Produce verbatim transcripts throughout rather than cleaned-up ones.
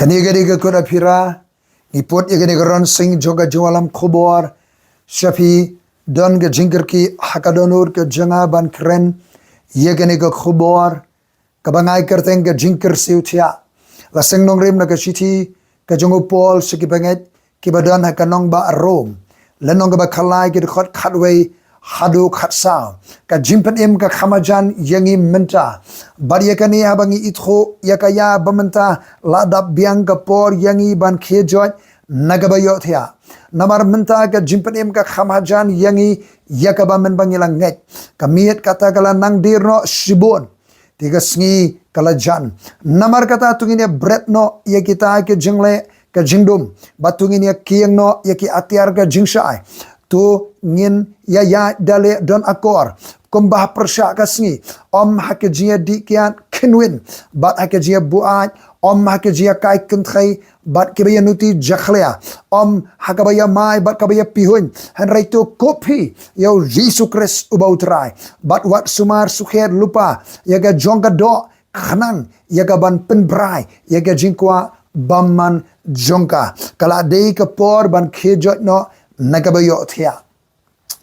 Kane ka dei ka kot aphira, ngi put ïa kane ka ronsing jong ka jingwallam khubor sha phi. Don ka jingkyrkieh ha ka dohnud ka jong nga ban kren ïa kane ka khubor kaba nga ai kyrteng ka jingkyrsiew thiah. La seng nongrim na ka shithi ka jong u Paul sha ki bangeit kiba don ha ka nongbah Rom, lynnong kaba khatlai, ki dkhot khatwei haduh khatsaw. Ka jingpynim ka kham hajan ïa ngi mynta. Bad ïa kane haba ngi ithuh ïa ka ïa ba mynta la dap biang ka por ïa ngi ban khie joit na kaba ïohthiah. Namar mynta ka jingpynim ka kham hajan ïa ngi ïa kaba mynba ngi la ngeit. Ka miet kata ka la nang dier noh shibun. Te ka sngi ka la jan. Namar kata to ngin ïa bret noh ïa kita ki jingleh ka jingdum, bad to ngin ïa kieng noh ïa ki atiar ka jingshai. To ngin ïa ïaid da leh don akor, kumba ha pyrshah ka sngi, ym ha ka jingïadih kiad khynwin, bad ha ka jingïabuaid, ym ha ka jingïakai kynthei bad kiba ïanuti jakhlia, ym ha kaba ïamai bad kaba ïapihuiñ, hynrei to kup hi ïa u Jisu Khrist uba u Trai, bad wat sumar sukher lypa ïa ka jong ka doh, khnang ïa ka ban pynbrai ïa ka jingkwah bymman jong ka. Ka la dei ka por ban khie joit noh na kaba ïohthiah.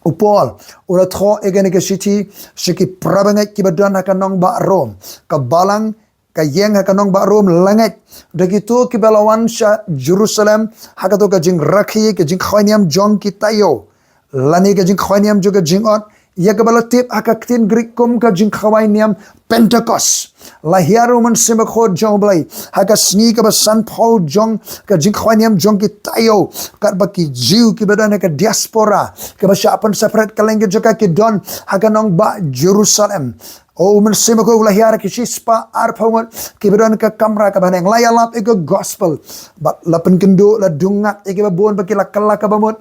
U Paul u la thoh ïa kane ka shithi sha ki para bangeit kiba don ha ka nongbah Rom. Ka balang, ka ïeng ha ka nongbah Rom la ngeit da kito kiba la wan sha Jerusalem ha kato ka jingrakhe ka jingkhawai niam jong ki taïew, lane ka jingkhawai niam jong ka jingot, ïa kaba la tip ha ka ktien Greek kum ka jingkhawai niam Pentecost. La hiar u Mynsiem Bakhuid jong U Blei ha ka sngi kaba sanphew jong ka jingkhawai niam jong ki taïew, katba ki Jiw kiba don ha ka diaspora, kiba shah pynsaphriang kylleng ka jaka, ki don ha ka nongbah Jerusalem. O, u Mynsiem Bakhuid u la hiar ki shispah arphew ngut kiba don ha ka kamra kaba haneng. La ïalap ïa ka gospel, bad la pynkynduh, la dung ngat ïa kiba bun ba ki la kylla kaba mut,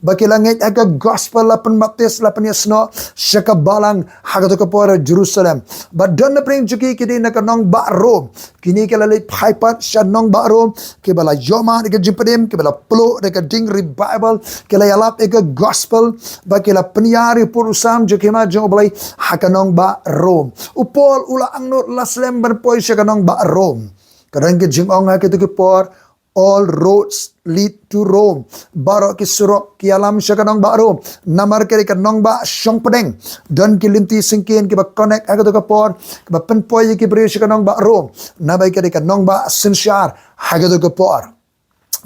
ba ki la ngeit ha ka gospel, la pynbaptis, la pynïasnoh sha ka balang ha kato ka por ha Jerusalem. Bad don napdeng jong ki, ki dei na ka nongbah Rom. Kine ki la leit phai pat sha nongbah Rom, kiba la ïohmad da ka jingpynim, kiba la pluh da ka ding revival, ki la ïalap ïa ka gospel, bad ki la pynïar ïa u pud u sam jong ka hima jong U Blei ha ka nongbah Rom. U Paul u la angnud, la slem ban poi sha ka nongbah Rom. Ka don ka jingong ha kito ki por, "All roads lead to Rome." Baroh ki surok ki ïalam sha ka nongbah Rom. Namar ka dei ka nongbah shongpdeng. Don ki lynti syngkien kiba connect ha kato ka por, kiba pynpoi ïa ki briew sha ka nongbah Rom. Namar ka dei ka nongbah synshar ha kato ka por.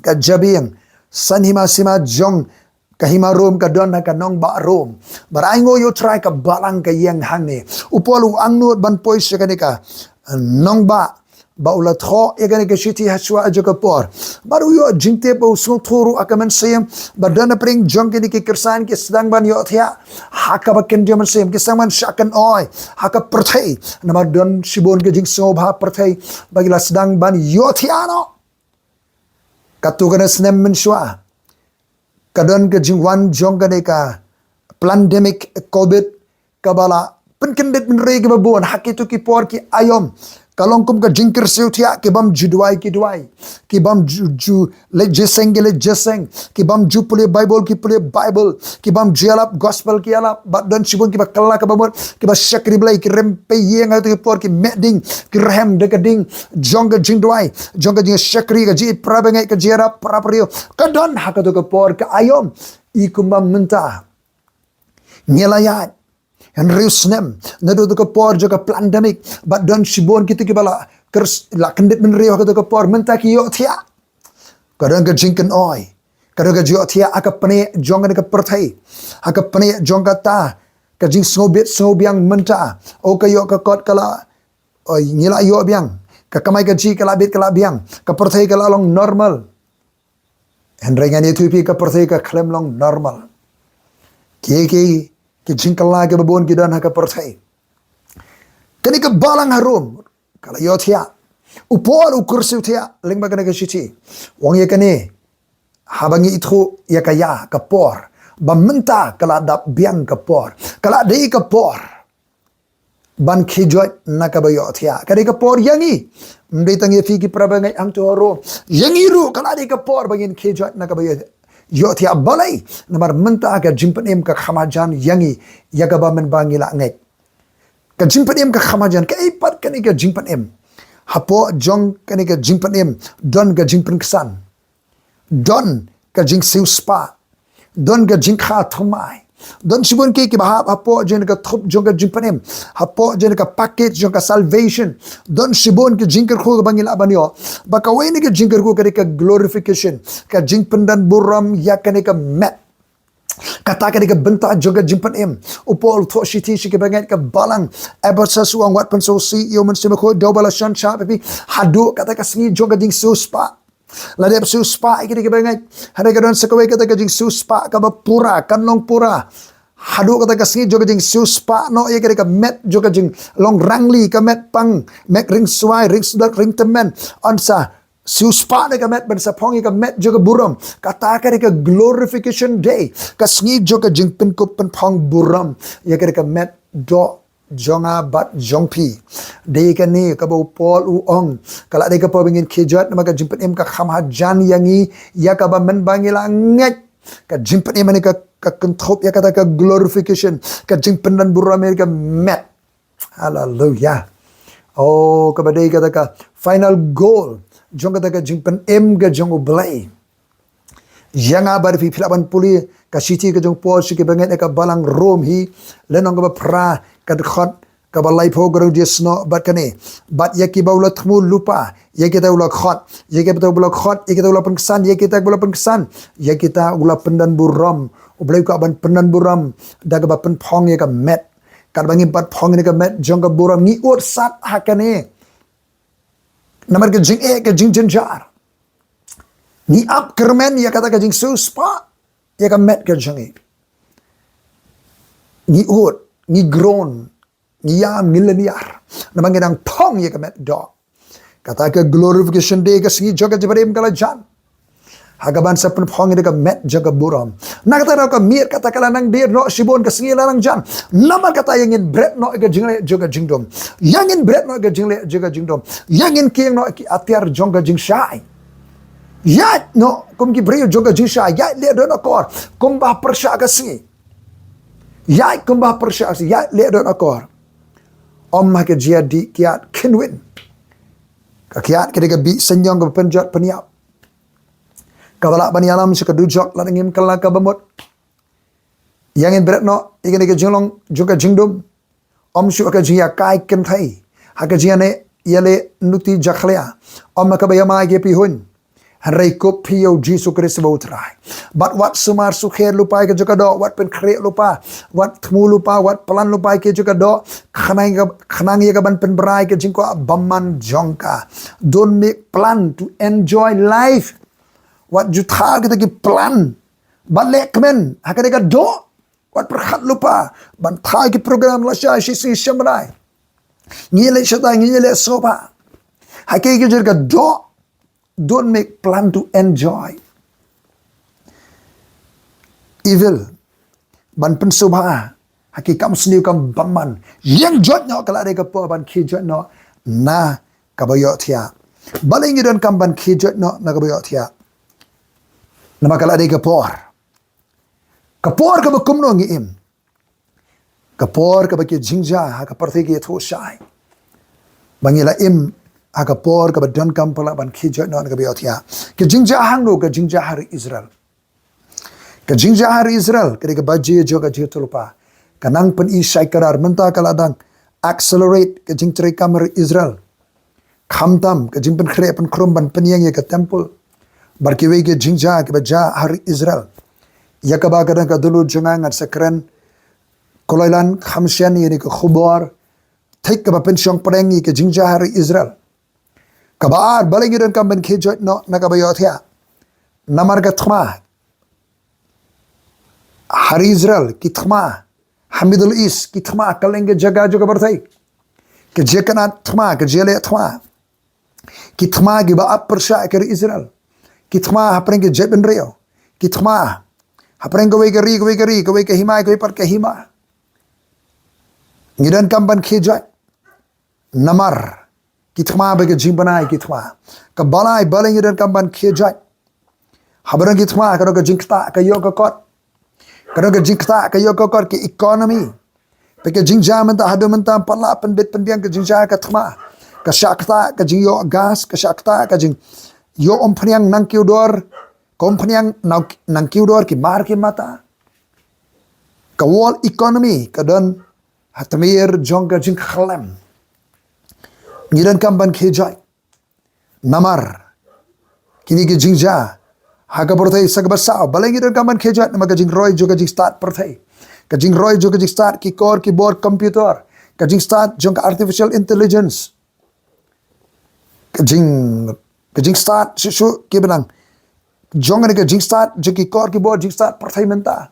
Ka jabieng san hima sima jong ka hima Rom ka don ha ka nongbah Rom. Bad ainguh ïa U Trai ka balang ka ïeng hangne. U Paul u angnud ban poi sha kane ka nongbah, ba u la thoh ïa kane ka shithi ha shuwa jong ka por. Bad u ïoh jingtip, ba u sngewthuh ruh ha ka mynsiem, ba don napdeng jong kine ki kyrsan ki sdang ban ïohthiah ha kaba kyndit mynsiem, ki sdang ban shah kynoi ha ka pyrthei. Namar don shibun ka jingsngewbha pyrthei ba ki la sdang ban ïohthiah noh. Katto katne snem mynshuwa, ka don ka jingwan jong kane ka pandemic covid, kaba la pynkyndit bynriew kiba bun ha kito ki por ki aïom. Ka long kum ka jingkyrsiew thiah, ki bym ju duwai ki duwai, ki bym ju, ju leit jingïaseng ki leit jingïaseng, ki bym ju pule Bible ki pule Bible, ki bym ju ïalap gospel ki ïalap. Bad don shibun kiba kylla kaba mut, kiba shakri Blei, ki rem pei ïing ha kato ka por, ki meh ding, ki rhem da ka ding jong ka jingduwai, jong ka jingshakri, ka jingpra bangeit, ka jingïarap para briew. Ka don ha kato ka por ka aïom. I kumba mynta ngi la ïaid hynriew snem naduh kato ka por jong ka pandemic, bad don shibun kito kiba la kyrs-, la kyndit bynriew ha kato ka por, mynta ki ïohthiah. Ka don ka jingkynoi, ka don ka jingïohthiah ha ka pyrthei jong kane ka pyrthei, ha ka pyrthei jong kata ka jingsngewbit sngewbiang mynta. O, ka ïoh ka kot ka la, oi, ngi la ïoh biang, ka kamai kajih ka la bit ka la biang, ka pyrthei ka la long normal. Hynrei ngan ïathuh ïa phi, ka pyrthei ka khlem long normal. Ki, ki, ki jingkylla kiba bun ki don ha ka pyrthei. Kane ka balang ha Rom ka la ïohthiah. U Paul u kyrsiew thiah lyngba kane ka shithi. U ong ïa kane, haba ngi ithuh ïa ka ïa ka por, ba mynta ka la dap biang ka por, ka la dei ka por ban khie joit na kaba ïohthiah. Ka dei ka por ïa ngi. Ym dei tang ïa phi ki para bangeit hangto ha Rom, ïa ngi ruh ka la dei ka por ba ngin khie joit na kaba ïoh-, ïohthiah. Balei? Namar mynta ka jingpynim ka kham hajan ïa ngi, ïa kaba mynba ngi la ngeit. Ka jingpynim ka kham hajan. Kaei pat kane ka jingpynim? Hapoh jong kane ka jingpynim, don ka jingpynksan. Don ka jingsiewspah. Don ka jingkha thymmai. Don shibun ki kiba hap hapoh jong ka thup jong ka jingpynim, hapoh jong ka package jong ka salvation. Don shibun ki jingkyrkhu kaba ngi lah ban ïoh. Ba kawei na ki jingkyrkhu ka dei ka glorification, ka jingpyndonburom ïa kane ka met. Kata ka dei ka bynta jong ka jingpynim. U Paul u thoh shithi sha ki bangeit ka balang Ephesus, u ong, wat pynsngewsih ïa u Mynsiem Bakhuid, da uba la shon shah ïa phi haduh kata ka sngi jong ka jingsiewspah. La dep siewspah ïa kita ki bangeit, hynrei ka don sa kawei kata ka jingsiewspah kaba pura, kan long pura. Haduh kata ka sngi jong ka jingsiewspah noh ïa kita ka met jong ka jinglong rangli, ka met pang, met ring swai, ring sdot, ring tymmen. Yn sa siewspah da ka met ban sa phong ïa ka met jong ka burom. Kata ka dei ka glorification day, ka sngi jong ka jingpynkup pynphong burom ïa ka dei ka met doh jong nga bad jong phi. Dei kane kaba u Paul u ong, ka la dei ka por ba ngin khie joit namar ka jingpynim ka kham hajan ïa ngi, ïa kaba mynba ngi la ngeit. Ka jingpynim ne ka, ka kynthup ïa kata ka glorification, ka jingpyndonburom ïa ka met. Haleluya. Oh, kaba dei kata ka final goal jong kata ka jingpynim ka jong U Blei ïa nga bad phi. Phi lah ban pule ka shithi ka jong u Paul sha ki bangeit ha ka balang Rom hi, lynnong kaba phra, ka dkhot kaba laiphew, ka dkhot jong u snoh bad kane: Bad ïa kiba u la thmu lypa, ïa kita u la khot, ïa kita u la khot, ïa kita u la pynksan, ïa kita u la pynksan, ïa kita u la pyndonburom. U Blei u kwah ban pyndonburom da kaba pynphong ïa ka met. Katba ngi pat phong ïa ka met jong ka burom, ngi ud sat ha kane. Namar ka jingeh, ka jingjynjar, ngi ap kyrmen ïa kata ka jingsiewspah ïa ka met ka jong ngi. Ngi ud, ngi groan, ngi ïam, ngi lyniar namar ngi dang phong ïa ka met doh. Kata ka glorification day, ka sngi jong ka jingpynim ka la jan. Ha kaban sa pynphong ïa ka met jong ka burom. Na kata ka daw ka miet kata ka la nang dier noh shibun, ka sngi la nang jan. Namar kata ïa ngin bret noh ïa ka jingleh jong ka jingdum. Ïa ngin bret noh ïa ka jingleh jong ka jingdum. Ïa ngin kieng noh ïa ki atiar jong ka jingshai. Ïaid noh kum ki briew jong ka jingshai. Ïaid leh dohnud akor kumba pyrshah ka sngi. Ïaid kumba pyrshah ka sngi. Ïaid leh dohnud akor. Ym ha ka jingïadih kiad khynwin. Ka kiad ka dei ka bih synñiong kaba pynjot pynïap, kaba lah ban ïalam sha ka dujok lada ngim kylla ka bamut. Ïa ngin bret noh ïa kane ka jinglong jong ka jingdum. Ym shuh ha ka jingïakai kynthei, ha ka jingïaleh, ïaleh nuti jakhlia. Ym ha kaba ïamai ki pyrhuñ. Hynrei kup phi ïa U Jisu Khrist ba U Trai. Bad wat sumar sukher lypa ïa ka jong ka doh, wat pynkhreh lypa, wat thmu lypa, wat plan lypa ïa ka jong ka doh. Khnang ïa ka, khnang ïa kaban pynbrai ka jingkwah bymman jong ka. Don't make plan to enjoy life. Wat ju thaw kita ki plan ban leh kmen ha kane ka doh. Wat pyrkhat lypa ban thaw ki program lashai shisngi shamdai. Ngi leh shatai, ngi leh sngewbha ha ki ki jingdoh. Don't make plan to enjoy evil. Ban pynsngewbha ha ki kam sniew kam bymman. Ïeng joit noh, ka la dei ka por ban khie joit noh na kaba ïohthiah. Balei ngi donkam ban khie joit noh na kaba ïohthiah? Namar ka la dei ka por. Ka por kaba kumno ngi im? Ka por kaba ki jingjia ha ka pyrthei ki ïathuh shai ba ngi la im ha ka por kaba donkam palat ban khie joit noh na kaba ïohthiah. Ki jingjia hangno? Ki jingjia ha ri Israel. Ki jingjia ha ri Israel ka dei kaba jia jong ka jingïathuhlypa. Ka nang pyni shai kdar, mynta ka la dang accelerate ka jingtrei kam ha ri Israel. Khamtam ka jingpynkhreh pynkhrum ban pynïeng ïa ka temple bad kiwei ki jingjia kiba jia ha ri Israel. Ïa kaba ka dang ka dulu jong nga ngan sa kren kloi lan kham shen ïa kane ka khubor thik kaba pynshong pdeng ïa ki jingjia ha ri Israel. Kaba ar, balei ngi donkam ban khie joit noh na kaba ïohthiah? Namar ka thma ha ri Israel, ki thma ha Middle East, ki thma kylleng ki jaka jong ka pyrthei. Ki jia kynad thma, ki jia leh thma. Ki thma kiba ap pyrshah ïa ka ri Israel. Ki thma hapdeng ki jaitbynriew. Ki thma hapdeng kawei ka ri, kawei ka ri, kawei ka hima, kawei pat ka hima. Ngi donkam ban khie joit. Namar ki thma bad ki jingbna ïa ki thma. Kaba lai, balei ngi donkam ban khie joit? Haba don ki thma ka don ka jingktah ka ïoh ka kot. Ka don ka jingktah ka ïoh ka kot, ki economy. Bad ka jingjia mynta, haduh mynta ym pat lah pynbit pynbiang ka jingjia ka thma. Ka shah ktah ka jingïoh gas, ka shah ktah ka jingïoh umphniang nangkiew dor, ka umphniang nang, nangkiew dor ki mar ki mata. Ka world economy ka don ha tmier jong ka jingkhlem. Ngi donkam ban khie joit. Namar kine ki jingjia ha ka pyrthei sa kaba saw, balei ngi donkam ban khie joit? Namar ka jingroi jong ka jingstad pyrthei, ka jingroi jong ka jingstad ki kor ki bor computer, ka jingstad jong ka artificial intelligence, ka jing, ka jingstad shuh shuh kiba nang jong kane ka jingstad jong ki kor ki bor jingstad pyrthei mynta,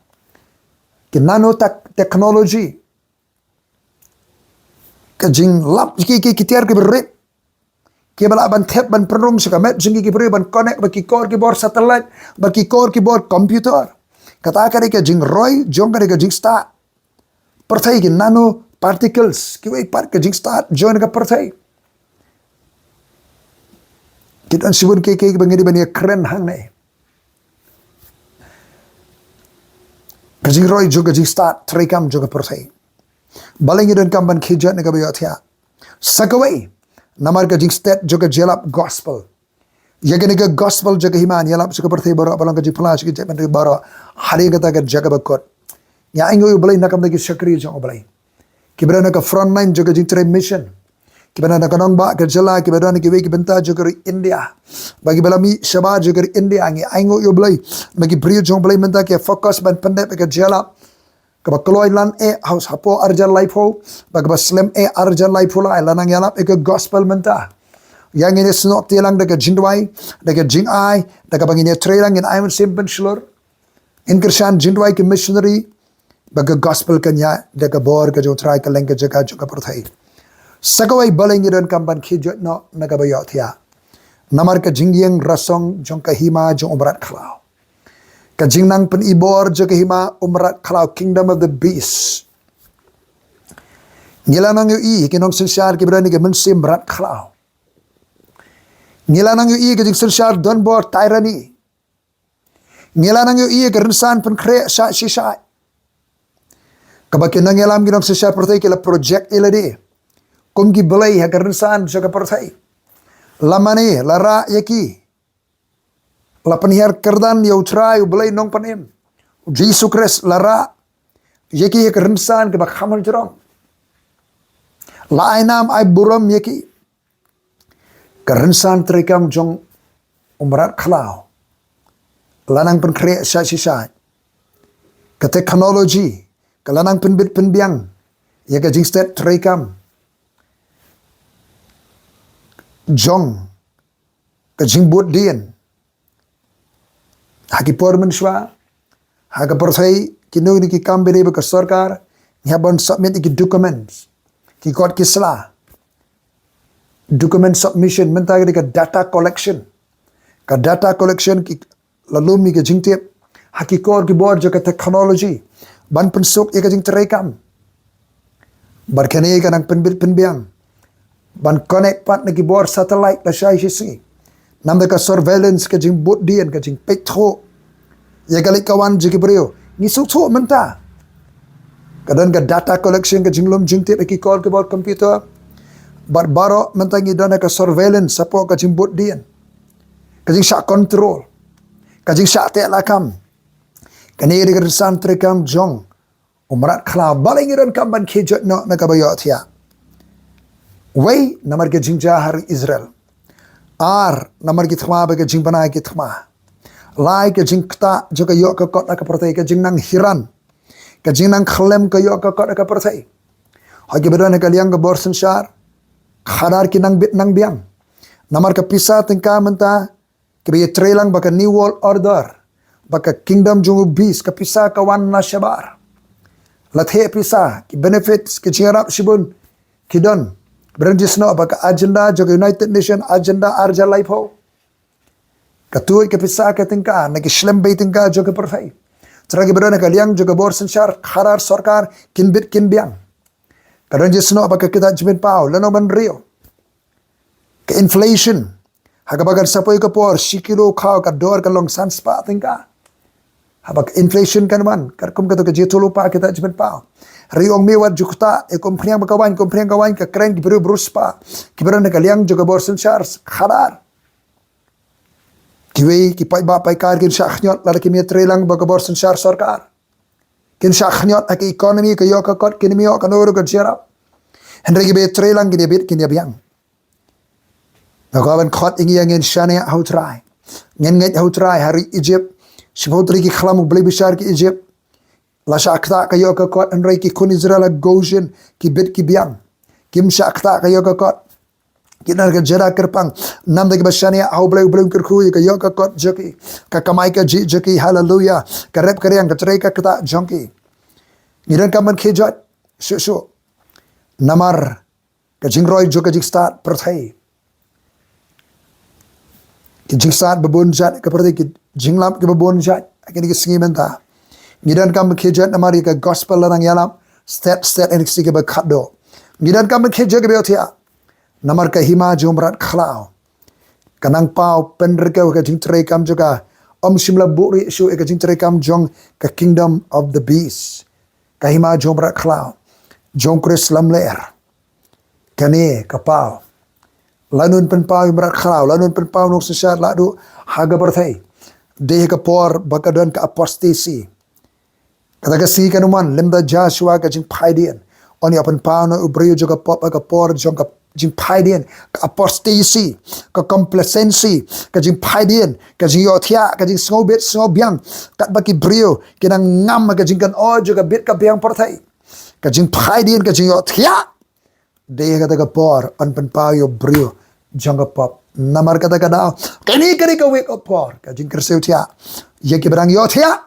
ki nanotech, technology, ka jinglap ki, ki, ki tiar kiba rit, kiba lah ban thep ban pynrung sha ka met jong ki, ki briew ban connect bad ki kor ki bor satellite, bad ki kor ki bor computer. Kata ka dei ka jingroi jong kane ka jingstad pyrthei, ki nanoparticles, kiwei pat ka jingstad jong ka pyrthei. Ki don shibun kiei kiei kiba ngi dei ban ïakren hangne. Ka jingroi jong ka jingstad treikam jong ka pyrthei. Balei ngi donkam ban khie joit na kaba ïohthiah? Sa kawei, namar ka jingstet jong ka jingïalap gospel. Ïa kane ka gospel jong ka hima ngi ïalap sha ka pyrthei baroh, ba long ka jingphla sha ki jaitbynriew baroh, hadien kata ka jaka ba kut. Ngi ainguh ïa U Blei na ka bynta ki shakri jong U Blei, kiba don ha ka front line jong ka jingtrei mission, kiba don ha ka nongbah ka jylla, kiba don ha kiwei ki bynta jong ka ri India, ba kiba la mih shabar jong ka ri India. Ngi ainguh ïa U Blei ba ki briew jong U Blei mynta ki focus ban pyndep ïa ka jingïalap kaba kloi lan eh ha u, hapoh arhajar laiphew, ba kaba slem eh arhajar laiphew lai, la nang ïalap ïa ka gospel mynta. Ïa ngin ïa snoh kti lang da ka jingduwai, da ka jingai, da kaba ngin ïa trei lang, ngin ai mynsiem pynshlur, ngin kyrshan jingduwai ki missionary, ba ka gospel kan ïaid da ka bor ka jong U Trai kylleng ka jaka jong ka pyrthei. Sa kawei, balei ngi donkam ban khie joit noh na kaba ïohthiah? Namar ka jingïeng rasong jong ka hima jong u mrad khlaw, ka jingnang pynibor jong ka hima u mrad khlaw, kingdom of the beast. Ngi la nang ïohi ki nongsynshar kiba don ïa ka mynsiem mrad khlaw. Ngi la nang ïohi ka jingsynshar donbor, tyranny. Ngi la nang ïohi ka rynsan pynkhreh shah shi shah, kaba ki nongïalam ki nongsynshar pyrthei ki la project ïa lade kum ki blei ha ka rynsan jong ka pyrthei. La mane, la rah ïa ki, la pynhiar kyrdan ïa U Trai U Blei Nongpynim, U Jisu Khrist, la rah ïa ki ha ka rynsan kaba kham haljrong. La ai nam ai burom ïa ki. Ka rynsan treikam jong u mrad khlaw la nang pynkhreh shah shi shah. Ka technology ka la nang pynbit pynbiang ïa ka jingstet treikam jong ka jingbud dien. Ha ki por mynshuwa, ha ka pyrthei, kino kino ki kam ba dei ba ka sorkar, ngi hap ban submit ïa ki documents, ki kot ki sla. Document submission, mynta ka dei ka data collection. Ka data collection ki la lum ïa ka jingtip ha ki kor ki bor jong ka technology ban pynsuk ïa ka jingtreikam. Bad kane ka nang pynbit pynbiang ban connect pat na ki bor satellite lashai shisngi. Namar ka surveillance, ka jingbud dien, ka jingpeit thuh ïa ka leit ka wan jong ki briew. Ngi sngewthuh mynta ka don ka data collection, ka jinglum jingtip ha ki kor ki bor computer. Bad baroh mynta ngi don ka surveillance, hapoh ka jingbud dien, ka jingshah control, ka jingshah teh lakam. Kane ka dei ka rynsan treikam jong u mrad khlaw. Balei ngi donkam ban khie joit noh na kaba ïohthiah? Wei, namar ka jingjia ha ri Israel. Ar, namar ki thma bad ka jingbna ki thma. Lai, ka jingktah jong ka ïoh ka kot ha ka pyrthei, ka jingnang hiran, ka jingnang khlem ka ïoh ka kot ha ka pyrthei. Ha kiba don ha ka liang ka bor synshar, khadar ki nang bit nang biang. Namar ka pisa tyngka mynta kiba ïatreilang bad ka New World Order, bad ka kingdom jong u beast, ka pisa ka wan na shabar. La theh pisa, ki benefits, ki jingïarap shibun ki don. Ba don jingïasnoh bad ka agenda jong ka United Nations, agenda arhajar laiphew. Ka tuid ka pisa ka tyngka na ki shlem bei tyngka jong ka pyrthei. Trai kiba don ha ka liang jong ka bor synshar, khadar sorkar, kin bit kin biang. Ka don jingïasnoh bad ka kita jingpynpaw, lano ban riew. Ka inflation, ha kaba kan sa poi ka por shi kilo khaw ka dor ka long san spah tyngka. Haba ka inflation kan wan, katkum kata ka jingïathuhlypa kita jingpynpaw. Hynrei ong me wat ju ktah, eh, kum phniang ba ka waiñ, kum phniang ka waiñ, ka kren ki briew briew spah. Ki briew na ka liang jong ka bor synshar, khadar. Kiwei, ki paidbah paidkar, kin shah khñiot, lada kim ïatreilang bad ka bor synshar sorkar. Kin shah khñiot ha ka economy, ka ïoh ka kot, kin ym ïoh kano ruh ka jingïarap. Hynrei kiba ïatreilang kin ïabit, kin ïabiang. Nga kwah ban khot ïa ngi, ngin shaniah ha U Trai. Ngin ngeit ha U Trai ha ri Egypt. Shiphew tylli ki khlam U Blei bishar ki Egypt. La shah ktah ka ïoh ka kot, hynrei ki khun Israel ha Goshen, ki bit ki biang. Kim shah ktah ka ïoh ka kot. Ki don ha ka jaka kyrpang. Namar kiba shaniah ha U Blei, U Blei un kyrkhu ïa ka ïoh ka kot jong ki. Ka kamai kajih jong ki, haleluya. Ka rep ka riang, ka trei ka ktah jong ki. Ngi donkam ban khie joit shuh shuh. Namar ka jingroi jong ka jingstad pyrthei. Ki jingstad ba bun jait ka pyrthei, ki jinglap kiba bun jait ha kine ki sngi mynta. Ngi donkam ban khie joit namar ïa ka gospel la nang ïalap stet stet ha kine ki sngi kiba khatduh. Ngi donkam ban khie joit kiba ïohthiah namar ka hima jong u mrad khlaw. Ka nang paw pynrkew ka jingtrei kam jong ka. Ym shym la buhrieh shuh ïa ka jingtrei kam jong ka kingdom of the beast. Ka hima jong u mrad khlaw, jong u Khrist lamler. Kane ka paw. Lano un pynpaw ïa u mrad khlaw, lano un pynpaw u nongsynshar lahduh ha ka pyrthei. Dei ha ka por ba ka don ka apostasy. Kata ka sngi kan ym wan lymda jia shuwa ka jingphaidien. Yn ïoh pynpaw noh u briew jong ka pop ha ka por jong ka jingphaidien, ka apostasy, ka complacency, ka jingphaidien, ka jingïohthiah, ka jingsngewbit sngewbiang. Katba ki briew ki nang ngam ha ka jingkynnoh jong ka bit ka biang pyrthei. Ka jingphaidien, ka jingïohthiah. Dei ha kata ka por yn pynpaw ïa u briew jong ka pop. Namar kata ka daw, kane ka dei ka wake up por, ka jingkyrsiew thiah ïa kiba dang ïohthiah.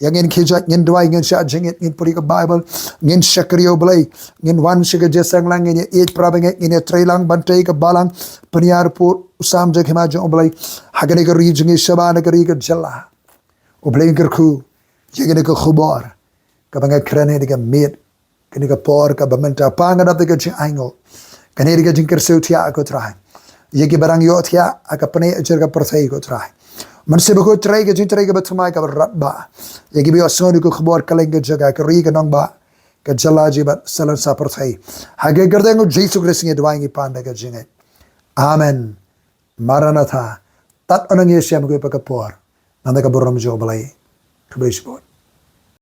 Ïa ngin khie joit, ngin duwai, ngin shah jingit, ngin pule ka Bible, ngin shakri ïa U Blei, ngin wan sha ka jingïaseng lang, ngin ïa ïeit para bangeit, ngin ïatreilang ban tei ka balang, pynïar pud u sam jong ka hima jong U Blei ha kane ka ri jong ngi, shabar na ka ri, ka jylla. U Blei un kyrkhu ïa kane ka khubor kaba nga kren ha kane ka miet. Kane ka por kaba mynta, Pa, nga dap da ka jingainguh. Kane dei ka jingkyrsiew thiah, ko Trai, ïa kiba dang ïohthiah ha ka pynïaid jong ka pyrthei, ko Trai. Mynsiem Bakhuid, trei ka jingtrei kaba thymmai, kaba radbah ïa kiba ïohsngew ïa ka khubor kylleng ka jaka, ka ri, ka nongbah, ka jylla jong ngi bad sahlok sa pyrthei. Ha ka kyrteng U Jisu Khrist ngi duwai, ngi pan da ka jingngeit. Amen. Maranatha. Tad u nang ïashem, ko Pa, ka por. Nangta ka burom jong U Blei. Khublei shibun.